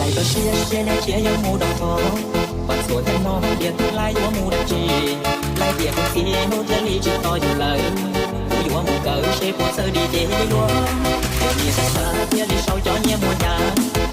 Hais rau siab siab nyob tshiab yuav mus rau qhov, vam txhua teeb no hais tias twb laib yuav mus dab tsi. Laib tias kuv txiv hnub thiaj li tsis tos yus lawm, kuv yuav mus kawm seb puas txawj di ces luag, ces nyias sib xav thiaj li sau cov nyiaj muag yas.